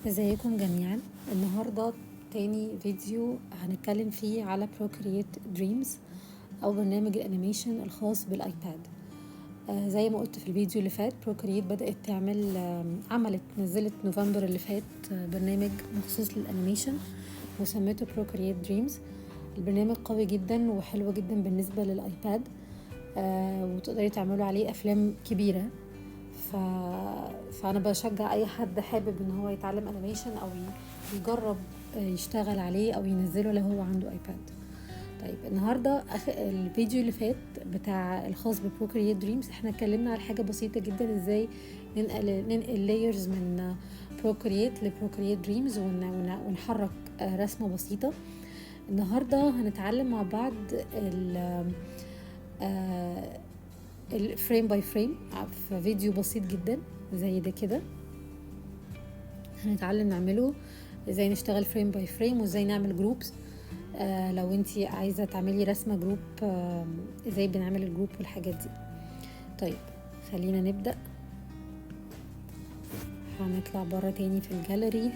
ازيكم جميعا. النهاردة تاني فيديو هنتكلم فيه على Procreate Dreams او برنامج ال animation الخاص بال iPad. زي ما قلت في الفيديو اللي فات، Procreate بدأت تعمل عملت نزلت نوفمبر اللي فات برنامج مخصوص لل animation وسميته Procreate Dreams. البرنامج قوي جدا وحلو جدا بالنسبة لل iPad، وتقدري تعملوا عليه افلام كبيرة. فانا بشجع اي حد حابب ان هو يتعلم animation او يجرب يشتغل عليه او ينزله لو هو عنده iPad. طيب، النهارده الفيديو اللي فات بتاع الخاص ب Procreate Dreams احنا اتكلمنا على حاجة بسيطة جدا، ازاي ننقل layers من Procreate ل Procreate Dreams ونحرك رسمه بسيطه. النهارده هنتعلم مع بعض ال frame by frame في فيديو بسيط جدا زي ده كده. هنتعلم نعمله ازاي، نشتغل frame by frame وازاي نعمل groups. لو انتي عايزه تعملي رسمه group، ازاي بنعمل ال group والحاجات دي. طيب، خلينا نبدا. هنطلع بره تاني في الجاليري،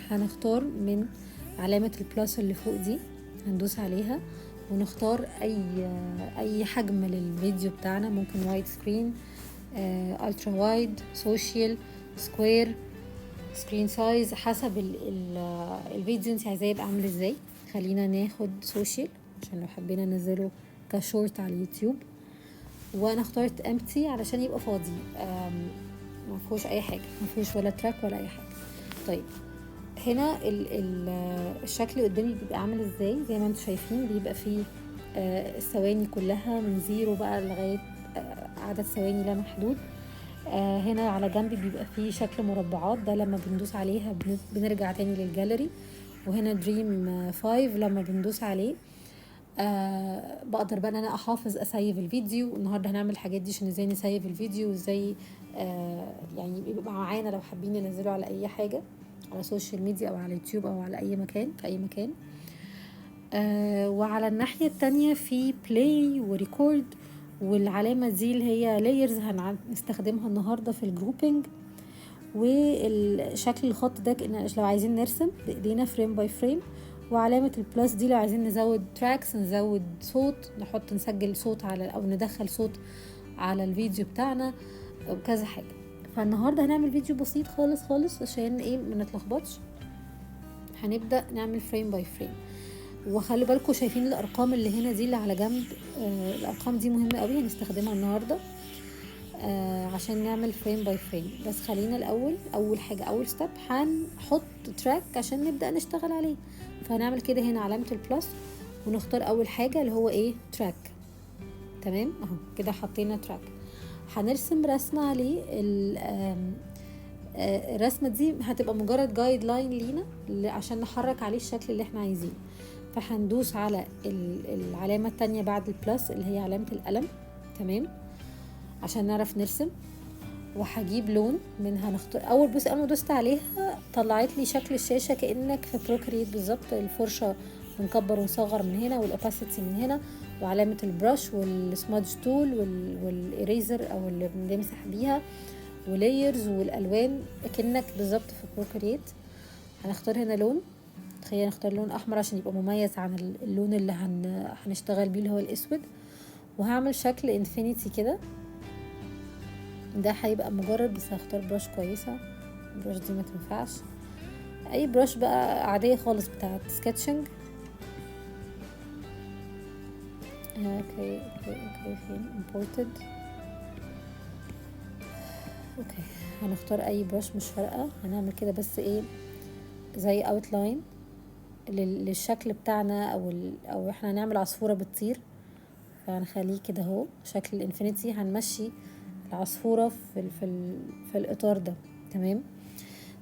هنختار من علامة ال plus اللي فوق دي، هندوس عليها ونختار اي حجم للفيديو بتاعنا، ممكن wide screen، ultra wide، social، square، screen size، حسب ال ال الفيديو انت عايزاه يبقى عامل ازاي. خلينا ناخد social عشان لو حبينا ننزله كشورت على اليوتيوب. وانا اخترت empty علشان يبقى فاضي، ما فيهوش اي حاجه، ما فيهوش ولا track ولا اي حاجه. طيب، هنا ال ال الشكل قدامي بيبقى عامل ازاي؟ زي ما انتم شايفين بيبقى فيه الثواني كلها من zero بقى لغاية عدد ثواني لا محدود. هنا على جنب بيبقى فيه شكل مربعات، ده لما بندوس عليها بنرجع تاني للجاليري. وهنا Dream 5 لما بندوس عليه بقدر بقى ان انا احافظ ا save الفيديو. النهارده هنعمل الحاجات دي عشان ازاي ن save الفيديو وازاي يعني يبقى معانا لو حابين ننزله على اي حاجه، على social media او على يوتيوب او على اي مكان، في اي مكان. وعلى الناحية التانية في play و record، والعلامة دي اللي هي layers هنستخدمها النهاردة في ال grouping. والشكل الخط ده كأن لو عايزين نرسم بايدينا frame by frame. وعلامة ال plus دي لو عايزين نزود tracks، نزود صوت، نحط نسجل صوت على او ندخل صوت على الفيديو بتاعنا وكذا حاجة. فالنهاردة هنعمل فيديو بسيط خالص خالص عشان ايه؟ ما نتلخبطش. هنبدأ نعمل frame by frame. وخلوا بالكم، شايفين الارقام اللي هنا دي اللي على جنب؟ الارقام دي مهمة قوي، هنستخدمها النهاردة عشان نعمل frame by frame. بس خلينا الاول، اول حاجة، اول step، هنحط track عشان نبدأ نشتغل عليه. فهنعمل كده هنا علامة ال plus ونختار اول حاجة اللي هو ايه؟ track. تمام، اهو كده حطينا track. هنرسم رسمة عليه. الرسمة دي هتبقى مجرد guideline لينا عشان نحرك عليه الشكل اللي احنا عايزينه. فهندوس على العلامة التانية بعد ال plus اللي هي علامة القلم، تمام، عشان نعرف نرسم. وهجيب لون من هنختار اول. بص، اول ما دوست عليها طلعت لي شكل الشاشة كأنك في Procreate بالظبط. الفرشة بنكبر ونصغر من هنا، وال opacity من هنا، وعلامة ال brush وال smudge tool وال eraser او اللي بنمسح بيها، و layers والالوان، كأنك بالظبط في Procreate. هنختار هنا لون، خلينا نختار لون احمر عشان يبقى مميز عن اللون اللي هنشتغل بيه اللي هو الاسود. وهعمل شكل infinity كده. ده هيبقى مجرد بس هختار brush كويسة، ال brush دي ما تنفعش، اي brush بقى عادية خالص بتاعت sketching. okay، فين imported؟ okay، هنختار اي brush مش فارقة. هنعمل كده بس ايه؟ زي outline للشكل بتاعنا، او احنا هنعمل عصفورة بتطير، فهنخليه كده اهو شكل ال infinity. هنمشي العصفورة في الاطار ده، تمام.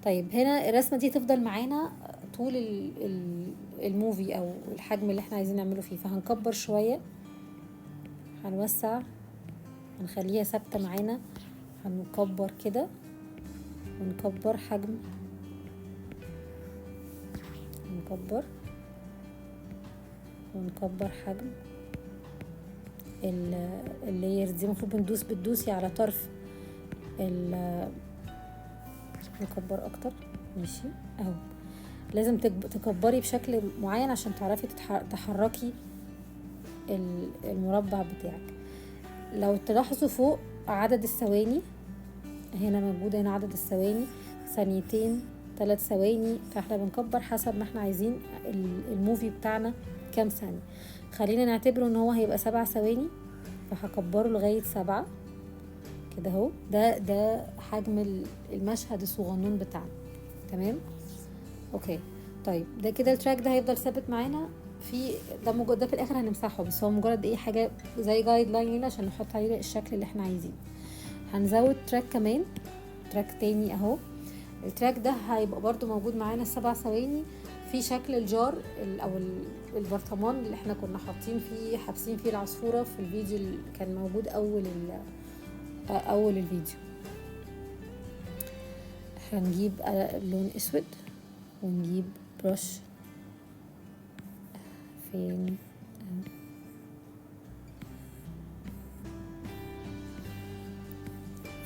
طيب، هنا الرسمة دي تفضل معانا طول ال movie او الحجم اللي احنا عايزين نعمله فيه. فهنكبر شوية، هنوسع، هنخليها ثابتة معانا. هنكبر كده ونكبر حجم، نكبر ونكبر حجم ال layer دي. المفروض بندوس، بتدوسي على طرف نكبر اكتر، ماشي اهو. لازم تكبري بشكل معين عشان تعرفي تحركي المربع بتاعك. لو تلاحظوا فوق عدد الثواني هنا موجودة، هنا عدد الثواني ثانيتين 3 ثواني، فاحنا بنكبر حسب ما احنا عايزين ال movie بتاعنا كام ثانية. خلينا نعتبره ان هو هيبقى 7 ثواني، فهكبره لغاية 7 كده اهو. ده حجم المشهد الصغنون بتاعنا، تمام okay. طيب ده كده ال track ده هيفضل ثابت معانا في ده، مجرد ده في الاخر هنمسحه، بس هو مجرد ايه حاجة زي guideline لينا عشان نحط عليه الشكل اللي احنا عايزينه. هنزود track كمان، track تاني اهو. ال track ده هيبقى برضو موجود معانا 7 ثواني في شكل ال jar او البرطمان اللي احنا كنا حاطين فيه حابسين فيه العصفوره في الفيديو اللي كان موجود اول الفيديو. هنجيب لون اسود ونجيب brush فين،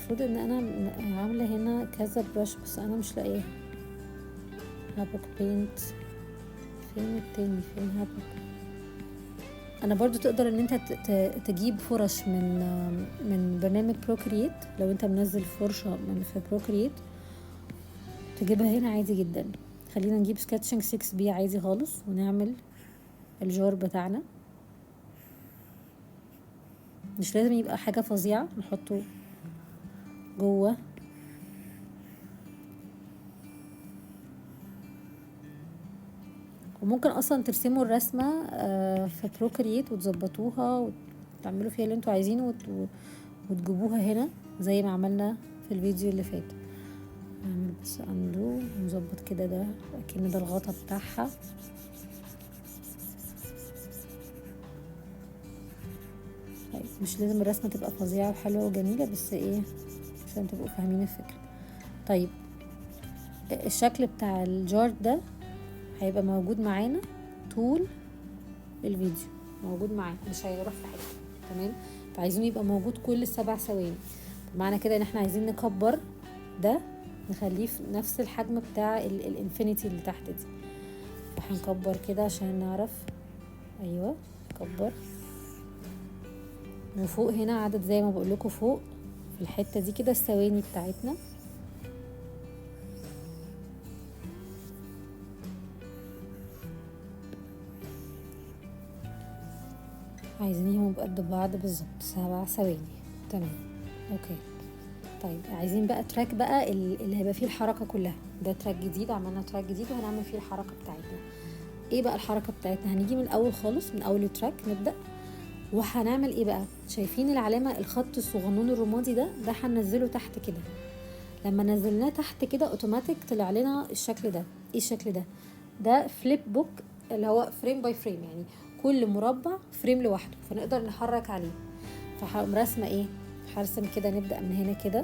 المفروض ان انا عامله هنا كذا brush بس انا مش لاقيها. هابوك paint فين التاني، فين هابوك؟ انا برضو تقدر ان انت تجيب فرش من برنامج Procreate، لو انت منزل فرشه من في Procreate تجيبها هنا عادي جدا. خلينا نجيب sketching 6B عادي خالص ونعمل ال jar بتاعنا. مش لازم يبقى حاجة فظيعة، نحطه جوه. وممكن اصلا ترسموا الرسمة في Procreate وتظبطوها وتعملوا فيها اللي انتوا عايزينه وتجيبوها هنا زي ما عملنا في الفيديو اللي فات. نعمل بس undo ونظبط كده، ده اكن ده الغطا بتاعها. طيب مش لازم الرسمة تبقى فظيعة وحلوه وجميلة، بس ايه عشان تبقوا فاهمين الفكرة. طيب الشكل بتاع ال jar ده هيبقى موجود معانا طول الفيديو، موجود معانا مش هيروح في حتة، تمام. فعايزين يبقى موجود كل 7 ثواني. معنى كده ان احنا عايزين نكبر ده نخليه في نفس الحجم بتاع ال infinity اللي تحت دي. فهنكبر كده عشان نعرف، ايوه نكبر. وفوق هنا عدد زي ما بقول لكم فوق في الحتة دي كده الثواني بتاعتنا. عايزينهم قد بعض بالظبط 7 ثواني، تمام okay. طيب عايزين بقى track بقى اللي هيبقى فيه الحركة كلها. ده track جديد، عملنا track جديد وهنعمل فيه الحركة بتاعتنا. ايه بقى الحركة بتاعتنا؟ هنيجي من الاول خالص، من اول track نبدا. وهنعمل ايه بقى؟ شايفين العلامة الخط الصغنون الرمادي ده هننزله تحت كده. لما نزلناه تحت كده اوتوماتيك طلع لنا الشكل ده. ايه الشكل ده؟ ده flip book اللي هو frame by frame، يعني كل مربع frame لوحده فنقدر نحرك عليه. فهقوم راسمه ايه؟ هرسم كده، نبدا من هنا كده.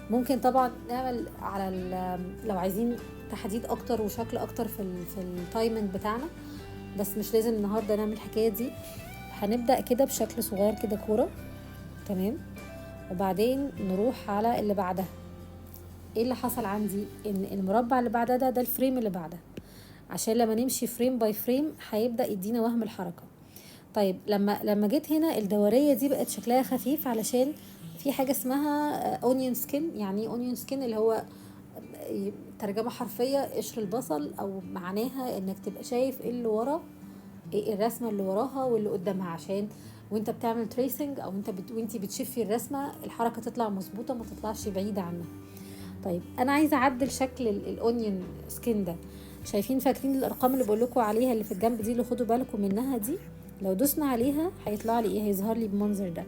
ممكن طبعا نعمل على لو عايزين تحديد اكتر وشكل اكتر في ال timing بتاعنا، بس مش لازم النهارده نعمل الحكاية دي. هنبدا كده بشكل صغير كده كورة، تمام. وبعدين نروح على اللي بعدها. ايه اللي حصل عندي؟ ان المربع اللي بعدها ده ال frame اللي بعدها، عشان لما نمشي frame by frame هيبدا يدينا وهم الحركة. طيب لما جيت هنا الدورية دي بقت شكلها خفيف علشان في حاجة اسمها onion skin. يعني ايه onion skin؟ اللي هو ترجمه حرفية قشر البصل، او معناها انك تبقى شايف ايه اللي ورا، ايه الرسمة اللي وراها واللي قدامها، عشان وانت بتعمل tracing او انت وانت بتشفي الرسمة الحركة تطلع مظبوطة ما تطلعش بعيدة عنها. طيب انا عايزه اعدل شكل ال onion skin ده. شايفين فاكرين الارقام اللي بقول لكم عليها اللي في الجنب دي اللي خدوا بالكم منها دي؟ لو دوسنا عليها هيطلع لي ايه؟ هيظهر لي بالمنظر ده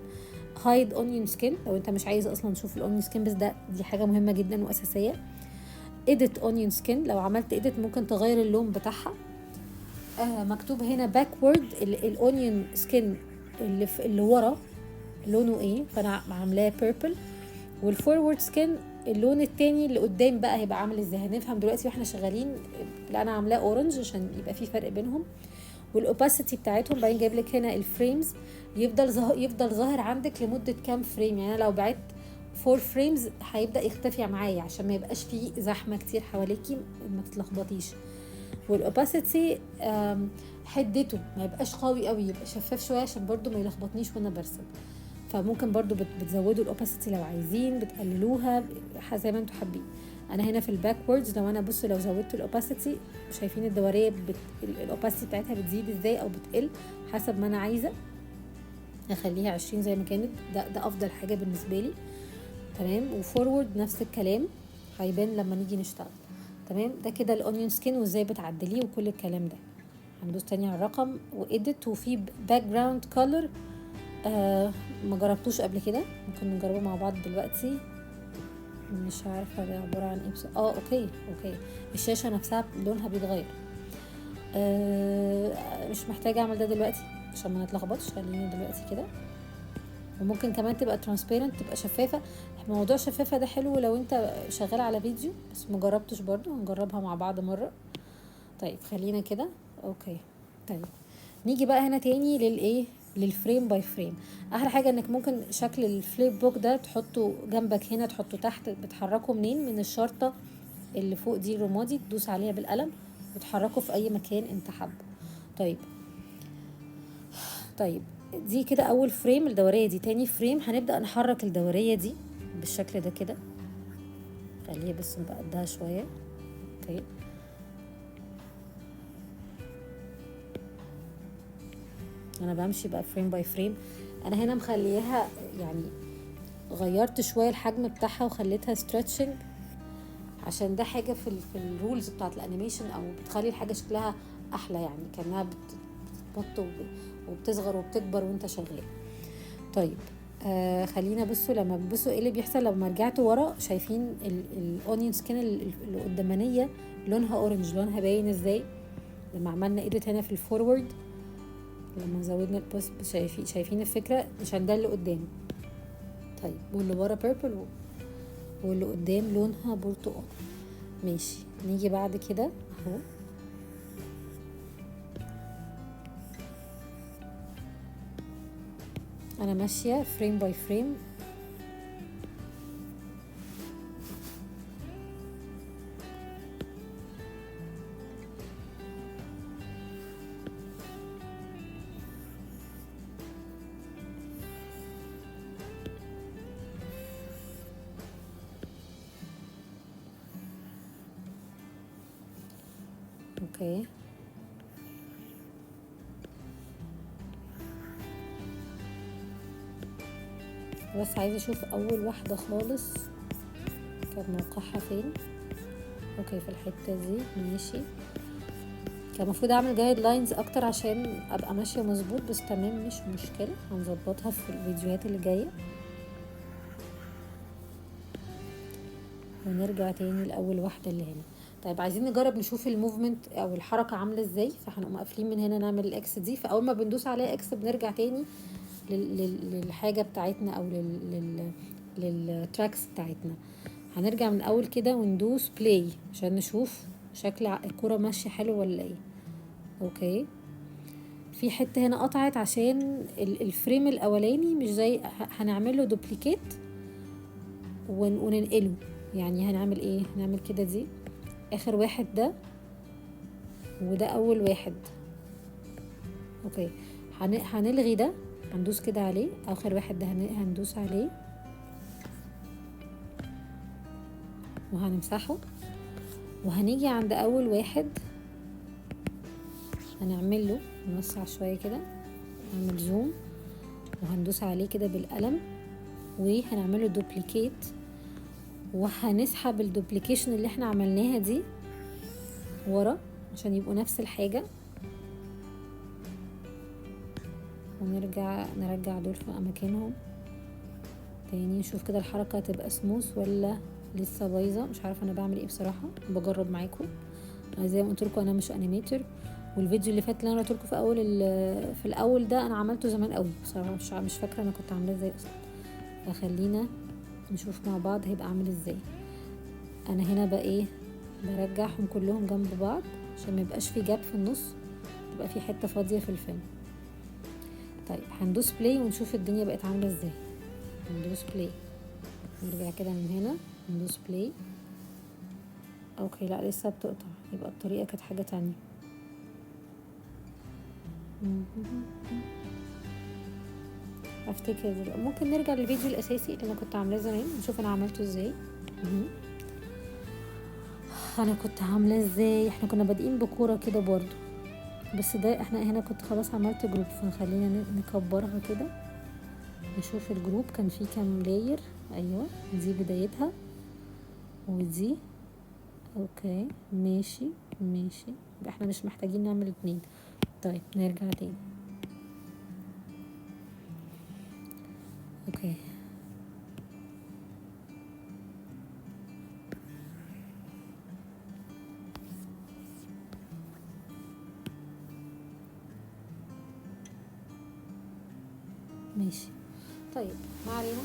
hide onion skin. لو انت مش عايز اصلا تشوف ال onion skin، بس ده دي حاجة مهمة جدا واساسية. edit onion skin، لو عملت edit ممكن تغير اللون بتاعها. مكتوب هنا backward ال onion skin اللي ورا لونه ايه، فانا عاملاه purple. وال forward skin اللون التاني اللي قدام بقى هيبقى عامل ازاي هنفهم دلوقتي واحنا شغالين. لا انا عاملاه orange عشان يبقى في فرق بينهم. وال opacity بتاعتهم بعدين جايب لك هنا ال frames، يفضل ظاهر عندك لمدة كام frame. يعني انا لو بعت 4 frames هيبدا يختفي معايا عشان ما يبقاش فيه زحمة كتير حواليكي، ما تتلخبطيش. وال opacity حدته ما يبقاش قوي قوي، يبقى شفاف شوية عشان برضو ما يلخبطنيش وانا برسم. فممكن برضو بتزودوا ال opacity لو عايزين، بتقللوها زي ما انتوا حابين. انا هنا في ال backwards لو انا بصوا لو زودت ال opacity شايفين الدورية ال opacity بتاعتها بتزيد ازاي او بتقل حسب ما انا عايزه. اخليها 20 زي ما كانت، ده افضل حاجة بالنسبة لي. تمام. و forward نفس الكلام هيبان لما نيجي نشتغل. تمام. ده كده ال onion skin وازاي بتعدليه وكل الكلام ده. هندوس تاني على الرقم و edit، وفي background color ما جربتوش قبل كده، ممكن نجربه مع بعض دلوقتي. مش عارفه ده عبارة عن ايه بس okay okay الشاشة نفسها لونها بيتغير. مش محتاجه اعمل ده دلوقتي عشان ما نتلخبطش، خلينا دلوقتي كده. وممكن كمان تبقى transparent، تبقى شفافة. موضوع شفافة ده حلو لو انت شغال على فيديو، بس مجربتش برضو، هنجربها مع بعض مرة. طيب خلينا كده okay. طيب نيجي بقى هنا تاني للايه، لل frame by frame. احلى حاجة انك ممكن شكل ال flip book ده تحطه جنبك هنا، تحطه تحت. بتحركه منين؟ من الشرطة اللي فوق دي الرمادي، تدوس عليها بالقلم وتحركه في اي مكان انت حابة. طيب دي كده اول frame الدورية دي. تاني frame هنبدا نحرك الدورية دي بالشكل ده كده، خليها بس نبقى قدها شوية. طيب انا بمشي بقى frame by frame. انا هنا مخليها يعني غيرت شوية الحجم بتاعها وخليتها stretching، عشان ده حاجة في ال rules بتاعت ال animation، او بتخلي الحاجة شكلها احلى، يعني كانها بتتبط وبتصغر وبتكبر وانت شغال. طيب خلينا بصوا لما بصوا ايه اللي بيحصل لما رجعت ورا. شايفين ال onion skin اللي قدامانيه لونها orange، لونها باين ازاي لما عملنا edit هنا في ال forward، لما زودنا ال opacity شايفين الفكرة، عشان ده اللي قدام. طيب واللي ورا purple واللي قدام لونها برتقال. ماشي. نيجي بعد كده اهو، انا ماشية frame by frame. okay بس عايزه اشوف اول واحدة خالص كان موقعها فين. okay في الحتة دي ماشي. كان المفروض اعمل guidelines اكتر عشان ابقى ماشية مظبوط، بس تمام مش مشكلة، هنظبطها في الفيديوهات اللي جاية. ونرجع تاني لاول واحدة اللي هنا. طيب عايزين نجرب نشوف ال movement او الحركة عامله ازاي، فهنقوم قافلين من هنا نعمل ال X دي. فاول ما بندوس عليها X بنرجع تاني للحاجة بتاعتنا او لل tracks بتاعتنا. هنرجع من اول كده وندوس play عشان نشوف شكل الكرة ماشية حلو ولا ايه. okay في حتة هنا قطعت عشان ال frame الاولاني مش زي، هنعمل له duplicate وننقله. يعني هنعمل ايه؟ هنعمل كده، دي اخر واحد ده وده اول واحد. okay هنلغي ده، هندوس كده عليه، اخر واحد ده هندوس عليه وهنمسحه، وهنيجي عند اول واحد هنعمل له نوسع شوية كده، نعمل zoom وهندوس عليه كده بالقلم وهنعمله duplicate، وهنسحب ال duplication اللي احنا عملناها دي ورا عشان يبقوا نفس الحاجة، ونرجع نرجع دول في اماكنهم تاني. نشوف كده الحركة تبقى سموث ولا لسه بايظة. مش عارفه انا بعمل ايه بصراحة، بجرب معاكم. زي ما قلت لكم انا مش animator، والفيديو اللي فات اللي انا قلت لكم في اول في الاول ده انا عملته زمان قوي بصراحة، مش فاكره انا كنت عاملاه ازاي اصلا. فخلينا نشوف مع بعض هيبقى عامل ازاي. انا هنا بقى ايه، برجعهم كلهم جنب بعض عشان ما يبقاش في gap في النص، تبقى في حتة فاضية في الفيلم. طيب هندوس play ونشوف الدنيا بقت عامله ازاي. هندوس play. نرجع كده من هنا ندوس play. okay، لا لسه بتقطع، يبقى الطريقة كانت حاجة تانية. افتكر دلوقتي ممكن نرجع للفيديو الاساسي اللي انا كنت عاملاه زمان، نشوف انا عملته ازاي. انا كنت عاملاه ازاي؟ احنا كنا بادئين بكوره كده برضو، بس ده احنا هنا كنت خلاص عملت group، فخلينا نكبرها كده نشوف ال group كان فيه كام layer. ايوه دي بدايتها ودي، okay ماشي ماشي، يبقى احنا مش محتاجين نعمل اتنين. طيب نرجع تاني. okay ماشي. طيب ما علينا،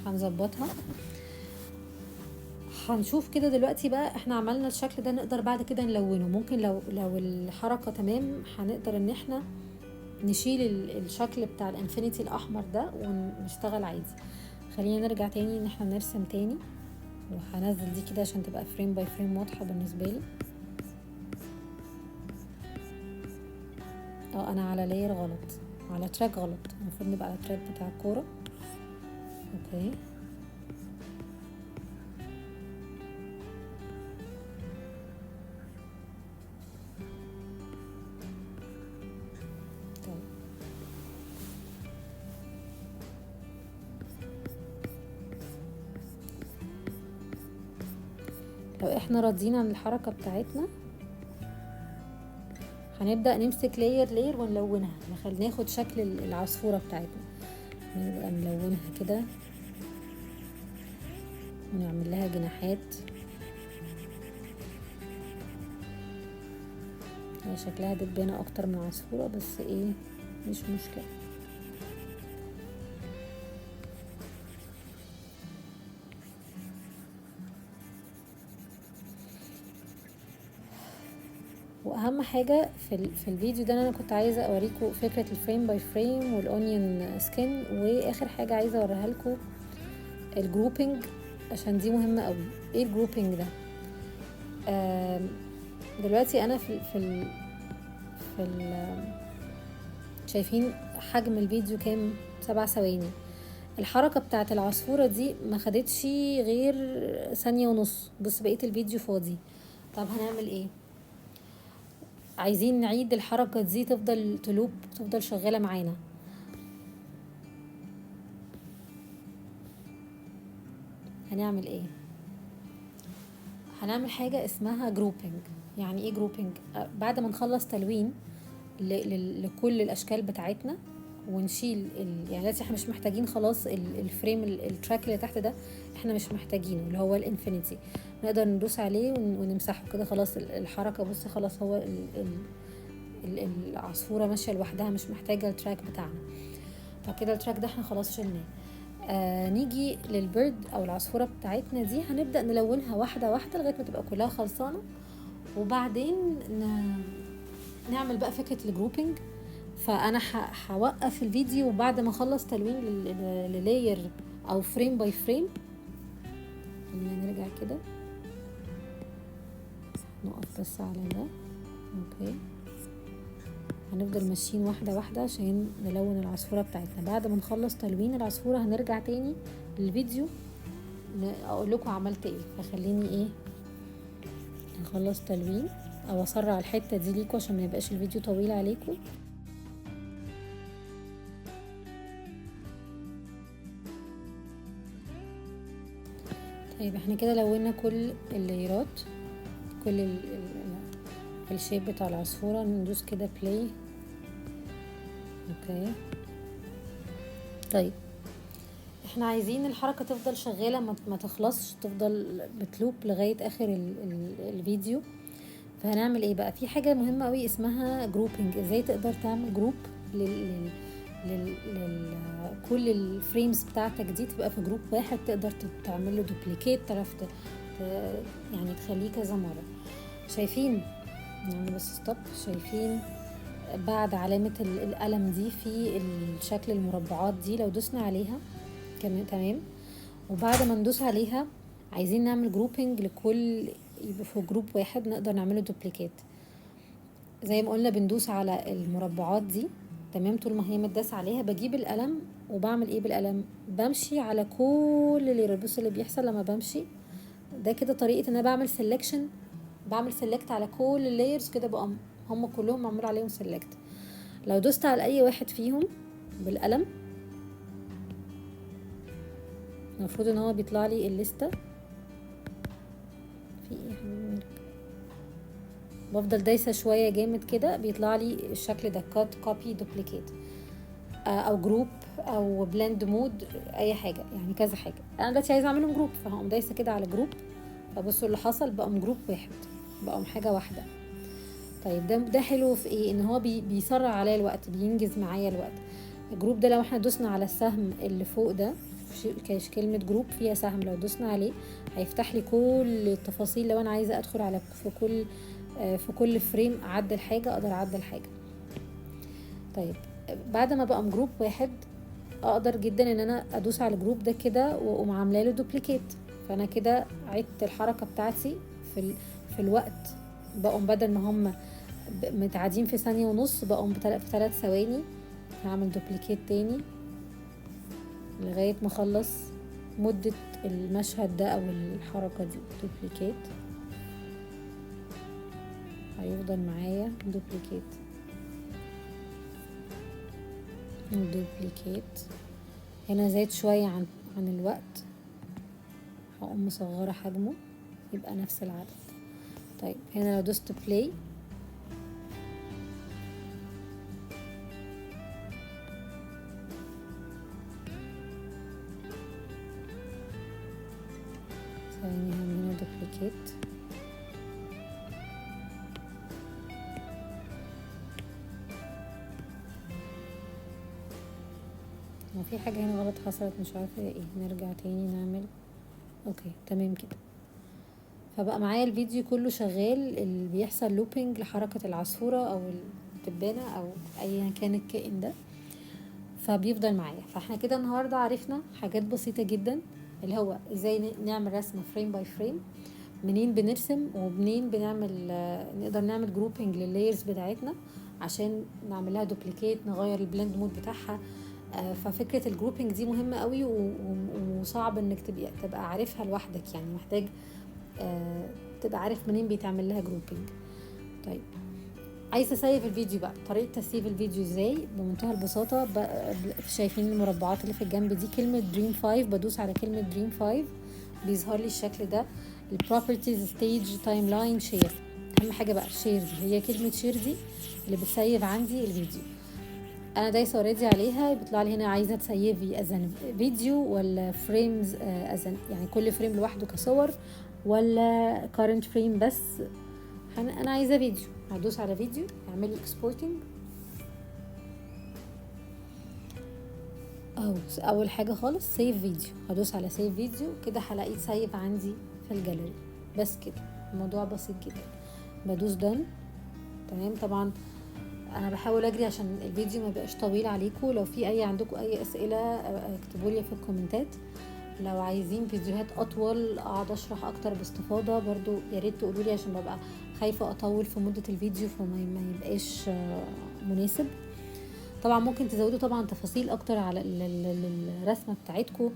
هنظبطها. هنشوف كده دلوقتي بقى احنا عملنا الشكل ده، نقدر بعد كده نلونه. ممكن لو الحركة تمام هنقدر ان احنا نشيل الشكل بتاع ال infinity الاحمر ده ونشتغل عادي. خلينا نرجع تاني ان احنا نرسم تاني، وهنزل دي كده عشان تبقى frame by frame واضحة بالنسبة لي. انا على layer غلط، على track غلط، المفروض نبقى على track بتاع الكورة. okay طيب لو احنا راضيين عن الحركة بتاعتنا هنبدأ نمسك layer layer ونلونها، ناخد شكل العصفورة بتاعتنا، نبقى نلونها كده ونعمل لها جناحات. هي شكلها دبانة اكتر من عصفورة، بس ايه مش مشكلة. واهم حاجة في الفيديو ده انا كنت عايزه اوريكم فكرة ال frame by frame وال onion skin، واخر حاجة عايزه اوريها لكم ال grouping عشان دي مهمة قوي. ايه ال grouping ده؟ دلوقتي انا في في في شايفين حجم الفيديو كام؟ 7 ثواني. الحركة بتاعه العصفوره دي ما خدتش غير 1.5 ثانية، بس بقية الفيديو فاضي. طب هنعمل ايه؟ عايزين نعيد الحركة دي تفضل ت loop، تفضل شغالة معانا. هنعمل ايه؟ هنعمل حاجة اسمها grouping. يعني ايه grouping؟ بعد ما نخلص تلوين لكل الاشكال بتاعتنا ونشيل يعني دلوقتي احنا مش محتاجين خلاص ال frame ال track اللي تحت ده احنا مش محتاجينه، اللي هو ال infinity، نقدر ندوس عليه ونمسحه كده خلاص. الحركة بص خلاص هو العصفوره ماشية لوحدها، مش محتاجه ال track بتاعنا. فكده ال track ده احنا خلاص شلناه. نيجي لل bird او العصفوره بتاعتنا دي، هنبدا نلونها واحدة واحدة لغاية ما تبقى كلها خلصانه، وبعدين نعمل بقى فكرة ال grouping. فانا هوقف الفيديو وبعد ما اخلص تلوين لل layer او frame by frame. خلينا نرجع كده نقف بس على ده. okay هنفضل ماشيين واحدة واحدة عشان نلون العصفوره بتاعتنا. بعد ما نخلص تلوين العصفوره هنرجع تاني للفيديو اقول لكم عملت ايه. فخليني ايه نخلص تلوين او اسرع الحتة دي ليكم عشان ما يبقاش الفيديو طويل عليكم. طيب احنا كده لونا كل ال layer ات، كل ال shape بتاع العصفورة. ندوس كده play. okay طيب احنا عايزين الحركة تفضل شغالة ما تخلصش، تفضل بت loop لغاية اخر الفيديو. فهنعمل ايه بقى؟ في حاجة مهمة قوي اسمها grouping. ازاي تقدر تعمل group كل ال frames بتاعتك دي تبقى في group واحد، تقدر تعمل له duplicate، تعرف يعني تخليه كذا مرة. شايفين يعني بس stop، شايفين بعد علامة القلم دي في الشكل المربعات دي لو دوسنا عليها تمام، وبعد ما ندوس عليها عايزين نعمل grouping لكل، يبقى في group واحد نقدر نعمله duplicate. زي ما قلنا بندوس على المربعات دي، تمام؟ طول ما هي متداس عليها بجيب القلم وبعمل ايه بالقلم؟ بمشي على كل layer. بص اللي بيحصل لما بمشي ده كده، طريقة ان انا بعمل selection، بعمل select على كل ال layers كده، بقى هم كلهم معمول عليهم select. لو دوست على اي واحد فيهم بالقلم المفروض ان هو بيطلع لي الليسته. في ايه يا حبيبي مالك؟ بفضل دايسه شوية جامد كده بيطلع لي الشكل ده، cut copy duplicate او group او blend mode، اي حاجة يعني كذا حاجة. انا دلوقتي عايزه اعملهم group، فهقوم دايسه كده على group، فبصوا اللي حصل، بقوا group واحد، بقوا حاجة واحدة. طيب ده حلو في ايه؟ ان هو بيسرع عليا الوقت، بينجز معايا الوقت. ال group ده لو احنا دوسنا على السهم اللي فوق ده، كلمة group فيها سهم، لو دوسنا عليه هيفتح لي كل التفاصيل. لو انا عايزة ادخل على في كل frame اعدل حاجة، اقدر اعدل حاجة. طيب بعد ما بقى group واحد اقدر جدا ان انا ادوس على ال group ده كده واقوم عامله له duplicate. فانا كده عدت الحركة بتاعتي في الوقت، بقوا بدل ما هم متعادين في ثانية ونص بقوا في 3 ثواني. هعمل duplicate تاني لغاية ما اخلص مدة المشهد ده او الحركة دي. duplicate هيفضل معايا duplicate duplicate. هنا زاد شوية عن الوقت، هقوم مصغرة حجمه يبقى نفس العدد. طيب هنا لو دوست play ثواني، هعمل هنا duplicate. هو في حاجة هنا غلط حصلت مش عارفة ايه، نرجع تاني نعمل okay تمام كده. فبقى معايا الفيديو كله شغال، اللي بيحصل looping لحركة العصفورة او الدبانة او ايا كان الكائن ده، فبيفضل معايا. فاحنا كده النهاردة عرفنا حاجات بسيطة جدا، اللي هو ازاي نعمل رسمة frame by frame، منين بنرسم ومنين نقدر نعمل grouping لل layers بتاعتنا عشان نعملها duplicate، نغير ال blend mode بتاعها. ففكرة ال grouping دي مهمة قوي وصعب انك تبقى عارفها لوحدك، يعني محتاج تبقى عارف منين بيتعمل لها grouping. طيب عايزة اسيف الفيديو بقى، طريقة تسيف الفيديو ازاي؟ بمنتهى البساطة، شايفين المربعات اللي في الجنب دي، كلمة Dream 5، بدوس على كلمة Dream 5 بيظهر لي الشكل ده، ال properties stage timeline share. اهم حاجة بقى share دي، هي كلمة share دي اللي بتسيف عندي الفيديو. انا دايسه already عليها، بيطلع لي هنا عايزه تسيفي as video ولا frames، as يعني كل frame لوحده كصور ولا current frame بس. انا عايزه فيديو، هدوس على فيديو، اعمل لي exporting. اهو اول حاجة خالص save video، هدوس على save video كده هلاقيه save عندي في الجاليري. بس كده الموضوع بسيط جدا، بدوس done. تمام. طبعا انا بحاول اجري عشان الفيديو ما يبقاش طويل عليكم. لو في عندكم اي اسئلة اكتبوا لي في الكومنتات. لو عايزين فيديوهات اطول اقعد اشرح اكتر باستفاضة برضو يا ريت تقولوا لي، عشان ببقى خايفة اطول في مده الفيديو فما يبقاش مناسب. طبعا ممكن تزودوا طبعا تفاصيل اكتر على الرسمة بتاعتكم.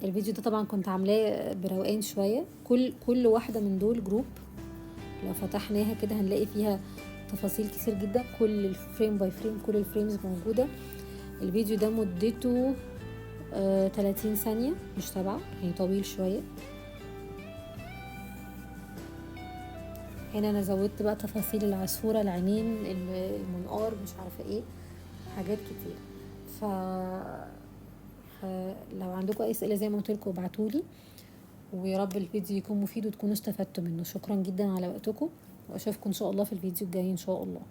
الفيديو ده طبعا كنت عاملاه بروقان شوية. كل واحدة من دول group، لو فتحناها كده هنلاقي فيها تفاصيل كتير جدا، كل ال frame by frame، كل ال frames موجودة. الفيديو ده مدته 30 ثانية مش 7، يعني طويل شوية. هنا انا زودت بقى تفاصيل العصفوره، العينين، المنقار، مش عارفه ايه، حاجات كتير. فلو عندكم اي اسئلة زي ما قلت لكم ابعتولي، ويا رب الفيديو يكون مفيد وتكونوا استفدتوا منه. شكرا جدا على وقتكم، واشوفكم ان شاء الله في الفيديو الجاي ان شاء الله.